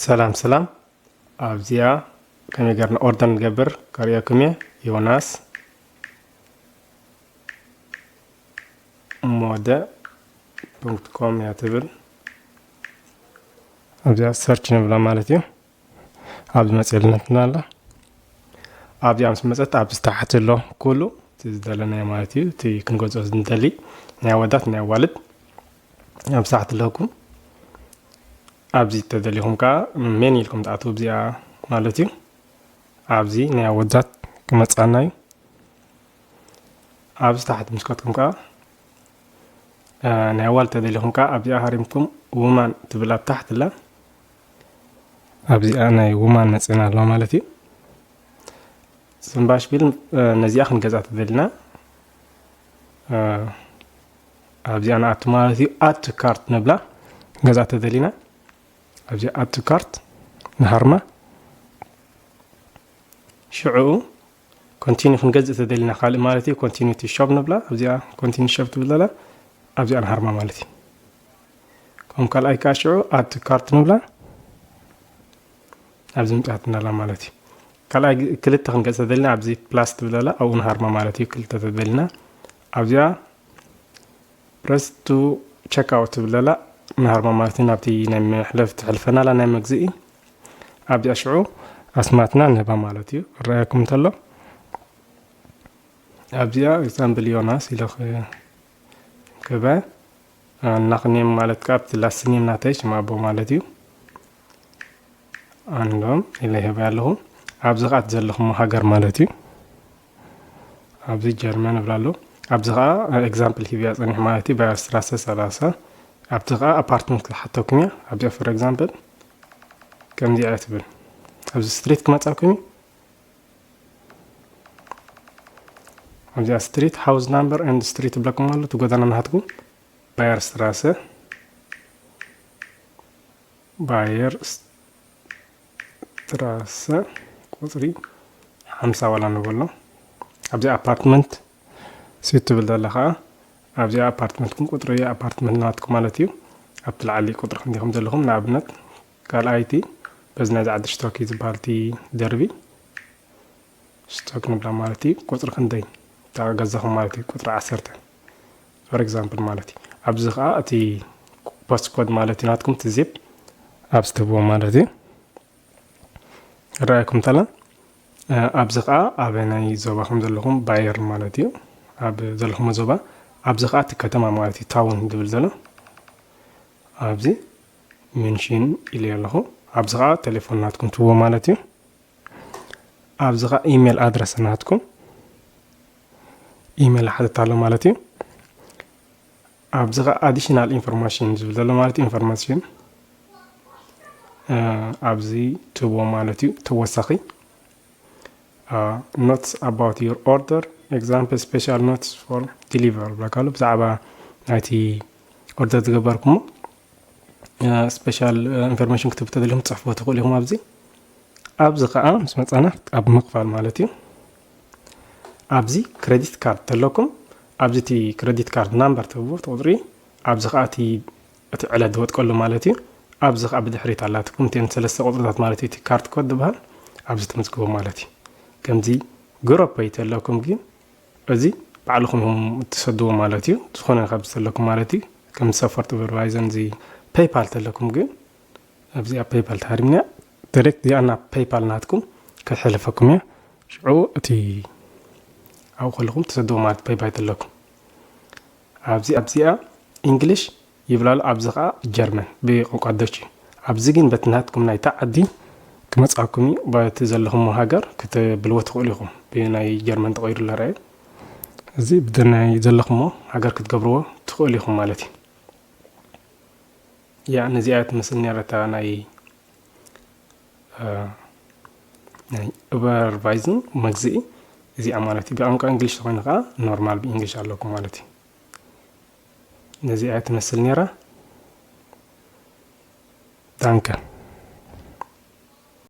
ሰላም ሰላም። ኣብዚኣ ከመይ ጌርና ኦርደር ንገብር ከርእየኩም እየ። ዮናስ ሞደ ዶት ኮም እያ ትብል። ኣብዚኣ ሰርች ንብላ ማለት እዩ። ኣብዚ መፅእልነትና ኣላ። ኣብዚኣ ምስ መፀት ኣብዚ ታሕቲ ኣሎ ኩሉ እቲ ዝደለናዮ ማለት እዩ። እቲ ክንገዝኦ ዝንደሊ ናይ ኣወዳት ናይ ኣዋልድ ኣብዚ ታሕቲ ኣለኩም። ኣብዚ ተደሊኹም ከዓ ሜን ኢልኩም ትኣትዉ ኣብዚኣ ማለት እዩ። ኣብዚ ናይ ኣወዳት ክመፅኣና እዩ። ኣብዚ ታሕቲ ምስ ከድኩም ከዓ ናይ ኣዋልድ ተደሊኹም ከዓ ኣብዚኣ ሃሪምኩም ውማን ትብል ኣብ ታሕቲ ኣላ። ኣብዚኣ ናይ ውማን መፅእና ኣለዋ ማለት እዩ። ስምባሽ ፊልም ነዚኣ ክንገዛ ተደሊና ኣብዚኣ ንኣቱ ማለት እዩ። ኣቱ ካርት ንብላ ገዛ ተደሊና ኣብዚኣ ኣቱ ካርት ንሃርማ ሽዑ ኮንቲኒ ክንገዝእ ተደሊና ካልእ ማለት እዩ። ኮንቲኒ ቱ ሾፕ ንብላ ኣብዚኣ ኮንቲኒ ሾፕ ትብል ዘላ ኣብዚኣ ንሃርማ ማለት እዩ። ከም ካልኣይ ከዓ ሽዑ ኣቱ ካርት ንብላ ኣብዚ ምፅኣትና ኣላ ማለት እዩ። ካልኣይ ክልተ ክንገዝእ ተደሊና ኣብዚ ፕላስ ትብል ዘላ ኣብኡ ንሃርማ ማለት እዩ። ክልተ ተደሊና ኣብዚኣ ፕረስ ቱ ቸክ ኣውት ትብል ዘላ ንሃርማ ማለት እዩ። ናብቲ ናይ መሕለፍ ትሕልፈና ኣላ ናይ መግዝኢ ኣብዚኣ ሽዑ ኣስማትና ንህባ ማለት እዩ። ክረኣየኩም እንተሎ ኣብዚኣ ኤግዛምፕል ዮናስ ኢለ ክበ ናክኔም ማለት ከዓ ኣብቲ ላስት ኔም ናተይ ሽም ኣቦ ማለት እዩ። ኣንዶም ኢለ ይህበ ኣለኹ። ኣብዚ ከዓ ዘለኹም ሃገር ማለት እዩ። ኣብዚ ጀርመን እብላ ኣሎ። ኣብዚ ከዓ ኤግዛምፕል ሂብያ ፀኒሕ ማለት እዩ። ባየር ስትራሰ ሰላሳ ኣብቲ ከዓ ኣፓርትመንት ክትሓተኩም እያ። ኣብዚኣ ፎር ኤግዛምፕል ከምዚኣ እያ ትብል። ኣብዚ ስትሪት ክመፃኩም እዩ። ኣብዚኣ ስትሪት ሃውስ ናምበር ኤንድ ስትሪት እብለኩም ኣሎ። እቲ ጎደና ናትኩም ባየር ስትራሰ ባየር ስትራሰ ቁፅሪ ሓምሳ ዋላ ንበሎ። ኣብዚኣ ኣፓርትመንት ስዊት ትብል ዘላ ከዓ ኣብዚኣ ኣፓርትመንትኩም ቁፅሪ ኣፓርትመንት ናትኩም ማለት እዩ። ኣብቲ ላዕሊ ቁፅሪ ክንዲኹም ዘለኹም ንኣብነት ካልኣይቲ በዚ ናይዚ ዓዲ ሽቶክ እዩ ዝበሃል እቲ ደርቢ ሽቶክ ንብላ ማለት እዩ። ቁፅሪ ክንደይ እታ ገዛኹም ማለት እዩ። ቁፅሪ ዓሰርተ ፎር ኤግዛምፕል ማለት እዩ። ኣብዚ ከዓ እቲ ፖስት ኮድ ማለት እዩ ናትኩም እቲ ዚፕ ኣብዚ ትህብዎ ማለት እዩ። ይረኣየኩም ተላ ኣብዚ ከዓ ኣበናይ ዞባ ከም ዘለኹም ባየር ማለት እዩ። ኣብ ዘለኹም ዞባ ኣብዚ ከዓ እቲ ከተማ ማለት እዩ ታውን ዝብል ዘሎ ኣብዚ ሜንሽን ኢለ ኣለኹ። ኣብዚ ከዓ ቴሌፎን ናትኩም ትህብዎ ማለት እዩ። ኣብዚ ከዓ ኢሜል ኣድረስ ናትኩም ኢሜል ሓተት ኣሎ ማለት እዩ። ኣብዚ ከዓ ኣዲሽናል ኢንፎርሜሽን ዝብል ዘሎ ማለት ኢንፎርሜሽን ኣብዚ ትህብዎ ማለት እዩ። ተወሳኺ ኖትስ ኣባውት ዩር ኦርደር ኤግዛምፕል ስፔሻል ኖትስ ፎር ዲሊቨር ብለካሉ ብዛዕባ ናይቲ ኦርደር ዝገበርኩሞ ስፔሻል ኢንፎርሜሽን ክትህቡ ተደሊኹም ትፅሕፉ ትኽእሉ ኢኹም። ኣብዚ ኣብዚ ከዓ ምስ መፃና ኣብ ምኽፋል ማለት እዩ። ኣብዚ ክሬዲት ካርድ ተለኩም ኣብዚ እቲ ክሬዲት ካርድ ናምበር ትህቡ ቁፅሪ ኣብዚ ከዓ እቲ ዕለት ዝወጥቀሉ ማለት እዩ። ኣብዚ ከዓ ብድሕሪት ኣላትኩም እተን ሰለስተ ቁፅርታት ማለት እዩ። እቲ ካርድ ኮድ ዝበሃል ኣብዚ ትምዝግቡ ማለት እዩ። ከምዚ ግሮፕ ፔይ ተለኩም ግን እዚ ባዕልኹም ኢኹም እትሰድዎ ማለት እዩ። ዝኾነ ካብ ዘለኩም ማለት እዩ። ከም ሰፖርት ቨርቫይዘን እዚ ፔይፓል ተለኩም ግን ኣብዚኣ ፔይፓል ተሃሪምና ዳይሬክት እዚኣ ናብ ፔይፓል ናትኩም ክትሕልፈኩም እያ። ሽዑ እቲ ኣብኡ ከለኹም ትሰድዎ ማለት ፔይፓል ተለኩም ኣብዚ ኣብዚኣ ኢንግሊሽ ይብላሉ። ኣብዚ ከዓ ጀርመን ብቋንቋ ደች እዩ። ኣብዚ ግን በቲ ናትኩም ናይታ ዓዲ ክመፅኣኩም እዩ። በቲ ዘለኹም ሃገር ክትብልዎ ትኽእሉ ኢኹም ብናይ ጀርመን ተቐይሩ ለረአዩ እዚ ብናይ ዘለኹሞ ሃገር ክትገብርዎ ትኽእሉ ኢኹም ማለት እዩ። ያ ነዚኣ ትመስል ነረታ ናይ ናይ ኡበርቫይዝን መግዝኢ እዚኣ ማለት እዩ። ብቋንቋ እንግሊሽ ተኮይኑ ከዓ ኖርማል ብእንግሊሽ ኣለኩም ማለት እዩ። ነዚኣ ትመስል ነራ። ዳንከ